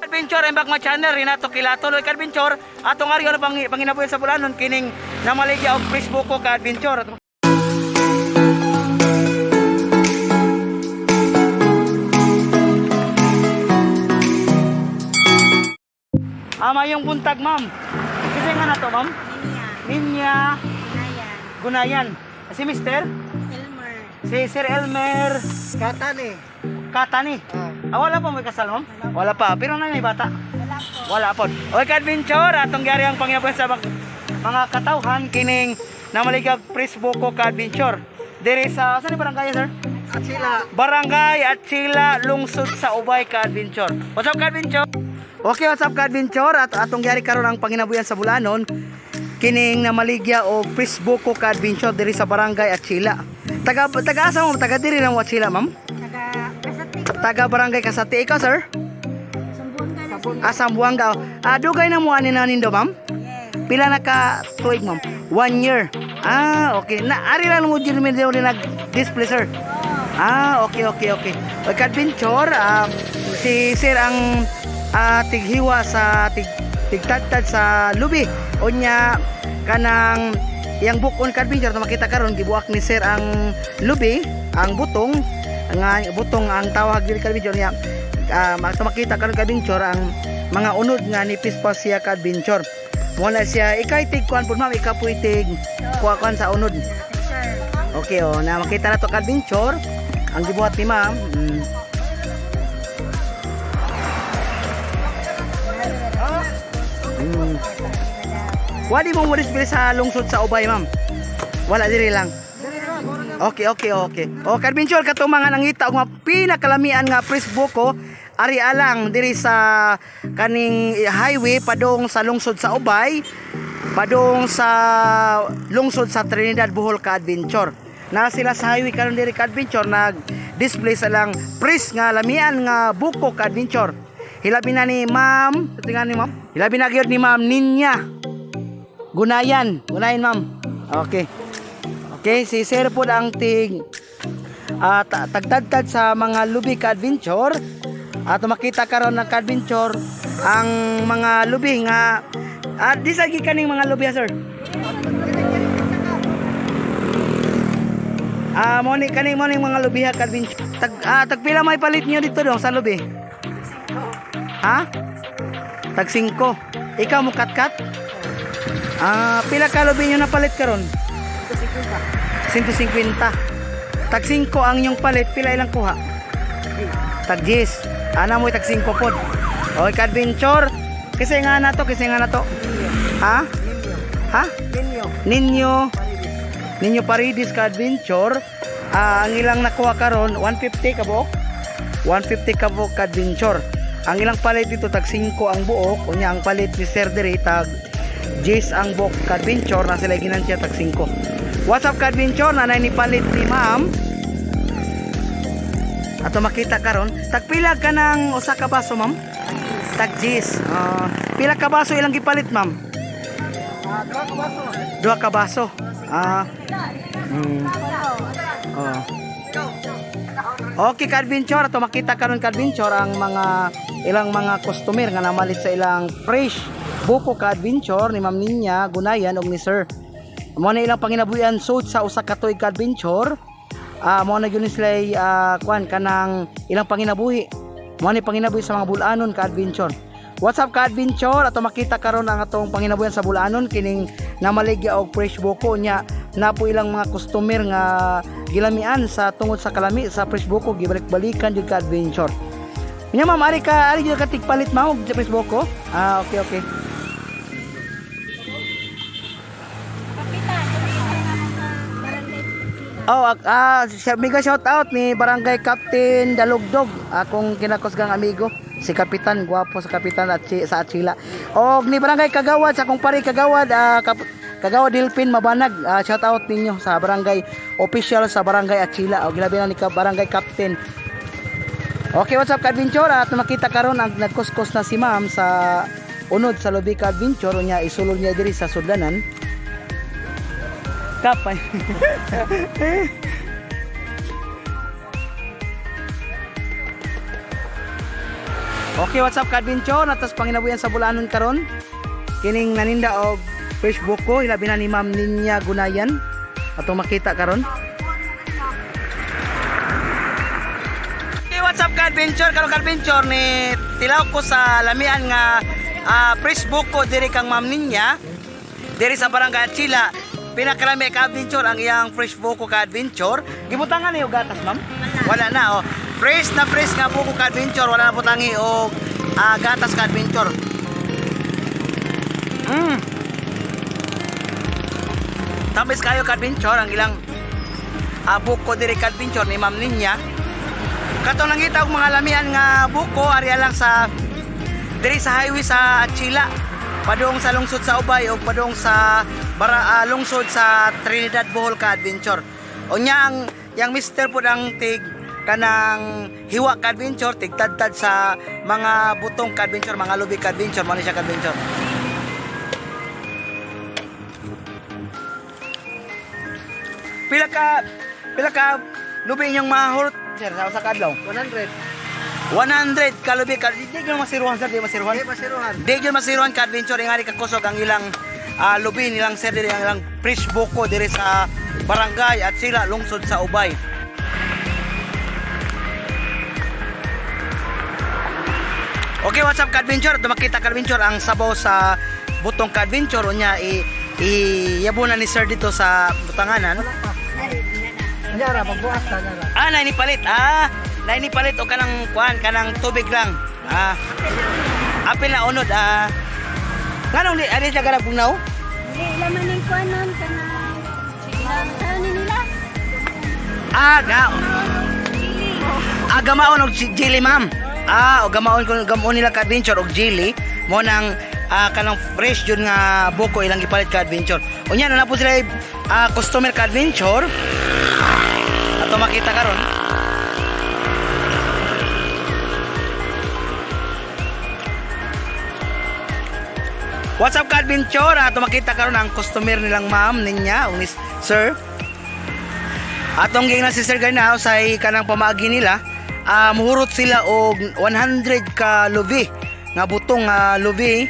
Adventure and back my channel Renato Kilato. Loy Adventure, atong ari ano pang panginabuhi sa Bulanon kining namaligya og Facebook ko ka Adventure. Mayong buntag, ma'am. Kasi nga na to, ma'am? Ninya. Ninya Nayan. Gunayan. Si Mister? Elmer. Si Sir Elmer Katani. Katani. Ah. Ah, wala pa may kasal, ma'am? Wala pa. Pero na may bata. Wala po. Wala po. Okay, ka-adventure, atong gyari ang pangyaban sa mga katawhan kining namaligag Presbuko ka-adventure. Diri sa saan ni barangay, sir? At sila. Barangay Atsila, lungsod sa Ubay ka-adventure. What's up, ka-adventure? Okay, what's up, ka-adventure? At atong gyari karon ang panginabuyan sa Bulanon kining namaligya og Presbuko ka-adventure diri sa barangay Atsila. Taga taga asa mo? Taga diri lang Atsila, ma'am? Taga Kasati ko. Taga barangay Kasati ikaw, sir? Sambuanga na siya. Ah, Sambuanga. Ah, dugay na mo ani na nindo, ma'am? Yes. Pila na ka tuig, ma'am? One year. Ah, okay. Na ari lang mo jud mi nag display, sir. Oh. Ah, okay. Okay, adventure, si sir ang tighiwa sa tigtadtad sa lubi. Unya kanang iyang bukon ka adventure na makita karon gibuak ni sir ang lubi, ang butong nga butong ang tawag diri ka adventure niya. Makita karon ka adventure ang mga unod nga nipis pa siya ka adventure. Mo na siya ikay tig kuan pud, ma'am, ikaw po tig kuha kuan sa unod. Sir. Okay, oh, na makita na to ka adventure ang gibuhat ni ma'am. Wadi mo mo display sa lungsod sa Ubay, ma'am. Wala diri lang. Okay. Okay, adventure katong mga nangita og mga pinakalamian nga Facebook ko ari alang diri sa kaning highway padung sa lungsod sa Ubay, padung sa lungsod sa Trinidad, Bohol ka adventure. Na sila sa highway karon diri ka adventure nag display sa lang pres nga lamian nga buko ka adventure. Hilabi na ni ma'am, tingnan ni ma'am. Hilabi na gyud ni ma'am Ninya. Gunayan, gunayan, ma'am. Okay. Okay, si Sir po ang tig tagtadtad sa mga lubi ka adventure at makita karon ng ka-adventure ang mga lubi nga di sa kaning mga lubi ha, sir. Ah, mo ni kaning mo ning mga lubi ha ka-adventure. Tagpila may palit niyo dito dong sa lubi? Ha? Tag 5. Ikaw mo katkat? Ah, pila ka lubi niyo napalit karon? 150. Tag 5 ang inyong palit, pila ilang kuha? Tag 10. Ana mo tag 5 pod. Okay, ka-adventure. Kasi nga na to, kasi nga na to. Ha? Ninyo. Ha? Ninyo. Ninyo. Ninyo Paridis ka adventure. Ah, ang ilang nakuha karon 150 ka buok. 150 ka buok ka adventure. Ang ilang palit dito tag 5 ang buok, unya ang palit ni Sir diri tag 10 ang buok ka adventure na sila ginansya tag 5. What's up ka adventure, nanay ni palit ni ma'am. Ato makita karon, tagpila ka ng usa ka baso, ma'am? Tag 10. Ah, pila ka baso ilang gipalit, ma'am? Ah, duha ka baso. Duha ka baso. Ah. Oh. Okay, ka-adventure. Ato makita karon ka-adventure ang mga ilang mga customer nga namalit sa ilang fresh buko ka-adventure ni Ma'am Ninya Gunayan og ni Sir. Mo na ilang panginabuhian sud sa usa ka tuig ka-adventure. Ah, mo na gyud ni sila kuan kanang ilang panginabuhi. Mo ni panginabuhi sa mga bulanon ka-adventure. What's up ka-adventure? Ato makita karon ang atong panginabuhian sa bulanon kining namaligya og fresh buko nya na po ilang mga customer nga gilamian sa tungod sa kalami sa fresh buko gibalik-balikan jud ka adventure. Nya ma'am, ari ka ari jud ka tigpalit ma'am og fresh buko? Ah, okay okay. Kapitan. Sa barangay. Oh, mega shout out ni Barangay Captain Dalugdog, akong kinakusgang amigo, si Kapitan, gwapo sa Kapitan at si, sa Atsila. Og ni Barangay Kagawad, sa akong pare Kagawad, Kagawad Delphin Mabanag, shout out ninyo sa barangay official sa Barangay Atsila. Og labi na ni ka Barangay Captain. Okay, what's up ka-adventure? At makita karon ang nagkuskos na si ma'am sa unod sa Lubi ka-adventure unya isulod niya diri sa sudlanan. Kapay. Okay, what's up ka-adventure? Natas panginabuyan sa Bulanon karon. Kining naninda og fresh buko, hilabi na ni Ma'am Ninya Gunayan. Atong makita karon. Okay, what's up ka-adventure? Karon ka-adventure ni tilaw ko sa lamian nga fresh buko diri kang Ma'am Ninya. Diri sa Barangay Chila. Pinakalami ka-adventure ang iyang fresh buko ka-adventure. Gibutangan niyo gatas, ma'am? Wala na oh. Fresh na fresh nga buko ka-adventure, wala na butangi og gatas ka-adventure. Tamis kayo ka-adventure ang ilang buko diri ka-adventure ni Ma'am Ninya. Katong nangita og mga lamian nga buko area lang sa diri sa highway sa Achila, padung sa lungsod sa Ubay o padung sa lungsod sa Trinidad Bohol ka adventure. Unya ang yang mister pud ang tig kanang hiwa ka adventure, tig tadtad sa mga butong ka adventure, mga lubi ka adventure, mo ni siya ka adventure. Pila ka lubi inyong mahurot sir sa usa ka adlaw? 100. 100 kalubi ka di gyud masiruhan sir, di masiruhan. Di masiruhan. Di gyud masiruhan ka adventure ingani ka kusog ang ilang lubi nilang sir diri, ang ilang fresh buko diri sa barangay at sila lungsod sa Ubay. Okay, what's up ka-adventure? Dumakita ka-adventure ang sabaw sa butong ka-adventure unya i iyabunan ni sir dito sa butanganan. Wala pa. Ay, na na. Nyara, magbuas na nyara. Ah, naini palit. Ah, naini palit o kanang kuan, kanang tubig lang. Ah, apil na unod. Ah. Nganong di ari siya garab bugnaw? Hindi, laman ng kuwan nun, kanang saan ni nila? Ah, ga. Chili. Ah, gamaon og jelly, ma'am. Ah, og gamaon kun gamaon nila ka adventure og jelly mo nang kanang fresh jud nga buko ilang gipalit ka adventure. Unya na na po sila customer ka adventure. Ato makita karon. What's up ka adventure? Ato makita karon ang customer nilang ma'am ninya o ni sir. Atong ging na si Sir Garnao sa kanang pamaagi nila, muhurot sila og 100 ka lubi nga butong nga lubi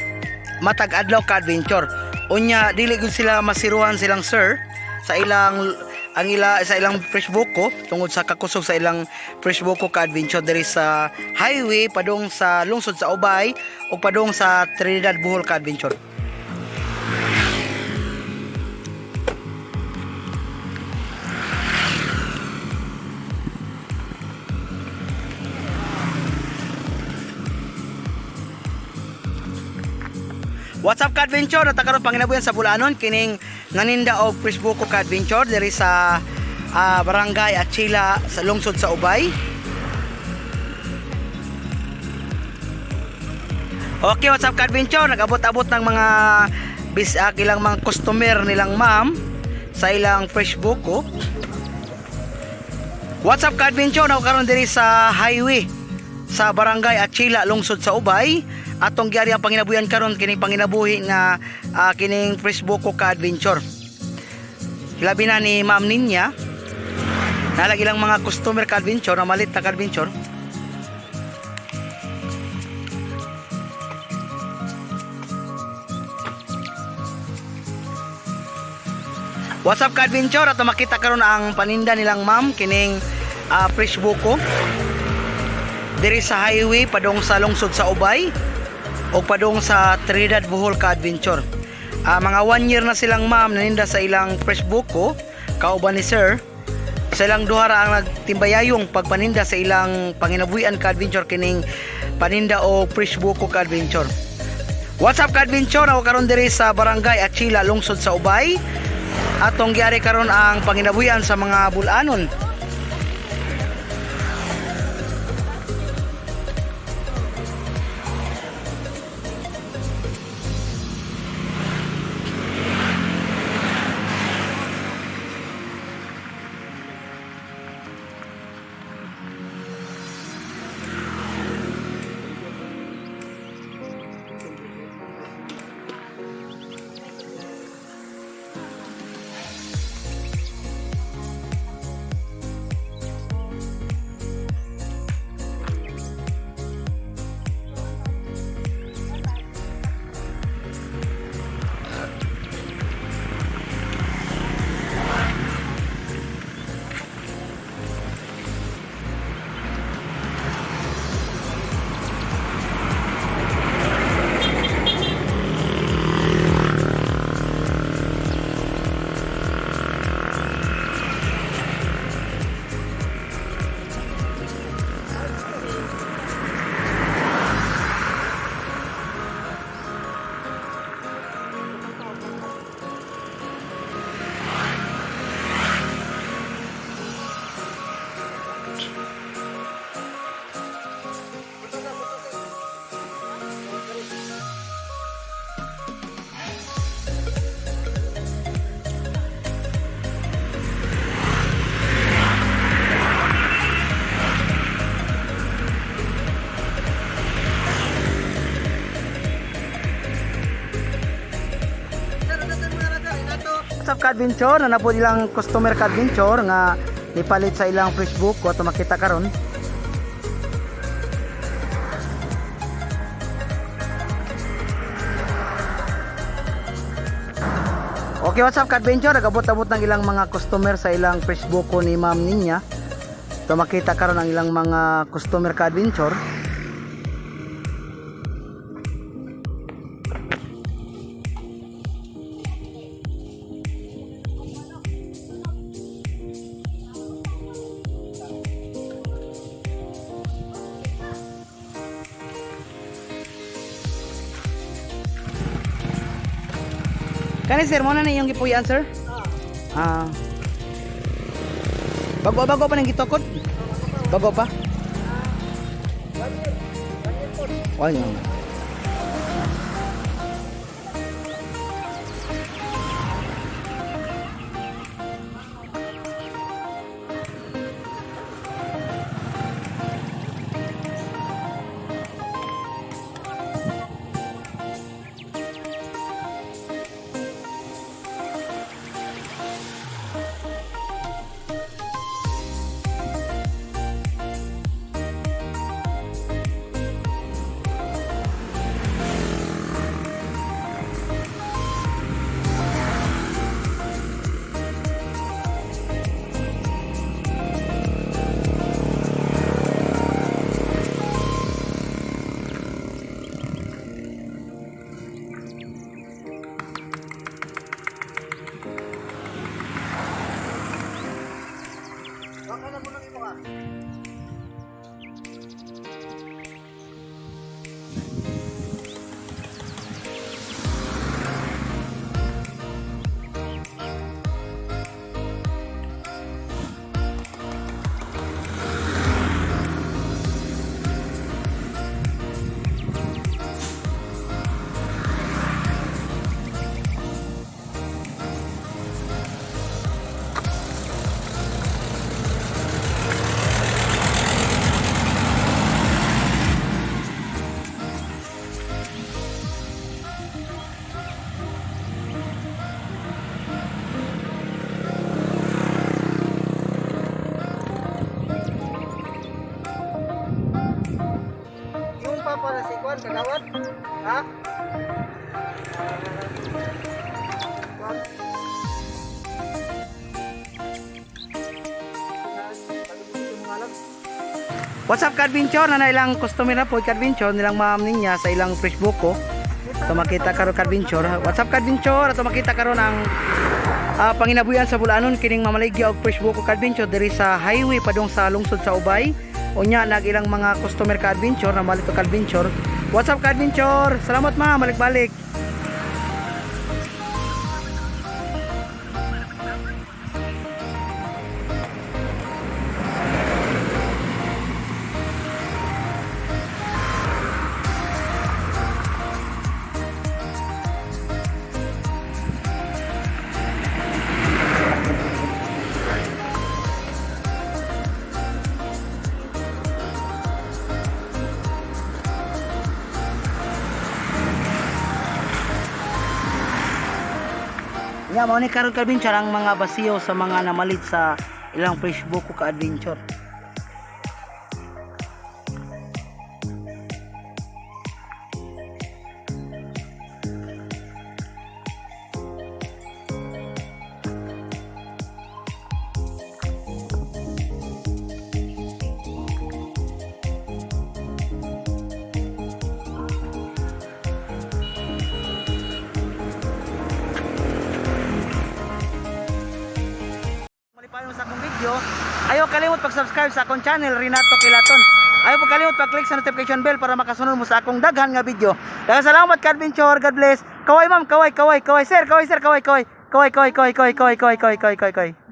matag adlaw ka adventure. Unya dili gud sila masiruhan silang sir sa ilang ang ila sa ilang fresh buko tungod sa kakusog sa ilang fresh buko ka adventure diri sa highway padung sa lungsod sa Ubay ug padung sa Trinidad Bohol ka adventure. What's up ka-adventure? Natakaroon panginabuyan sa Bulanon kining naninda og fresh buko ka-adventure diri sa barangay Achila sa lungsod sa Ubay. Okay, what's up ka-adventure? Nag-abot-abot ng mga ilang mga customer nilang ma'am sa ilang fresh buko. What's up ka-adventure? Nako karon diri sa highway sa barangay Achila lungsod sa Ubay. Atong giari ang panginabuyan karon kining panginabuhi nga kining fresh buko ka adventure. Hilabi na ni Ma'am Ninya. Nalag ilang mga customer ka adventure na malit na ka adventure. What's up ka adventure? At makita karon ang paninda nilang ma'am kining fresh buko. Diri sa highway padung sa lungsod sa Ubay o padung sa Trinidad Bohol ka adventure. Mga 1 year na silang ma'am naninda sa ilang fresh buko kauban ni sir. Sa ilang duha ra ang nagtimbayayong pagpaninda sa ilang panginabuhian ka adventure kining paninda o fresh buko ka adventure. What's up ka adventure? Ako karon diri sa barangay Achila, lungsod sa Ubay. Atong giari karon ang panginabuhian sa mga bulanon. Sir, ano sir mga sir? Inato. What's up, ka-adventure? Na po ilang customer, ka-adventure, nga nipalit sa ilang Facebook ko ato makita karon. Okay, what's up, ka-adventure? Nagabot-abot ng ilang mga customer sa ilang Facebook ko ni Ma'am Ninya. Ito makita karon ang ilang mga customer, ka-adventure. Kani sir, mo na na iyong gipuy-an, sir? Ah. Bago-bago pa nang gitukod? Bago pa? Wala niyo. Baka na muna imo ka. Yung papa na si Kwan, kagawad? Ha? Kwan? What's up, ka-adventure? Na ilang customer na po, ka-adventure, nilang ma'am ninya sa ilang Facebook ko. Ito makita karon, ka-adventure. What's up, ka-adventure? Ito makita karon ang panginabuyan sa Bulanon kining mamaligya og Facebook ko, ka-adventure, diri sa highway padung sa lungsod sa Ubay. Unya nag ilang mga customer, ka-adventure, na malit ka-adventure. What's up, ka-adventure? Salamat ma'am, balik-balik. Ya, mao ni karon, ka-adventure, ang mga basiyo sa mga namalit sa ilang Facebook ko, ka-adventure. Malipayon sa akong video. Ayaw kalimot pag-subscribe sa akong channel, Renato Kilaton. Ayaw po kalimot pag-click sa notification bell para makasunod mo sa akong daghan nga video. Daghang salamat, ka-adventure. God bless. Kaway ma'am, kaway, kaway, kaway sir, kaway sir, kaway, kaway. Kaway, kaway, kaway, kaway, kaway, kaway, kaway, kaway, kaway.